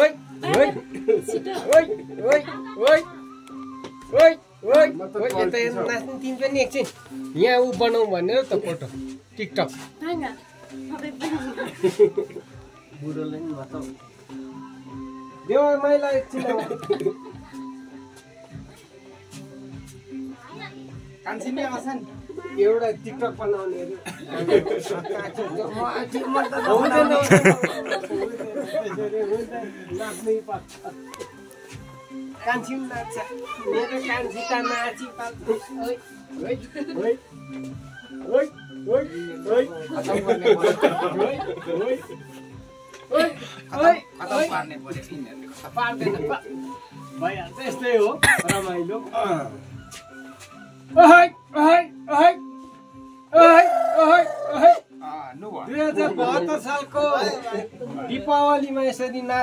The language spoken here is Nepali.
ओइ ओइ ओइ ओइ ओइ ओइ ओइ यता यता नाच्नु तिमी पनि एकछिन यहाँ ऊ बनाऊ भनेर त फोटो टिकटक बुढोले नि बताऊ देव मैला एकछिन कान्छी नि आउँछन् एउटा टिकटक बनाउने कान्छी नाच्छ मेरो कान्छी त नाची भइहाल्छ यस्तै हो रमाइलो 2072 सालको दीपावलीमा यसरी नाच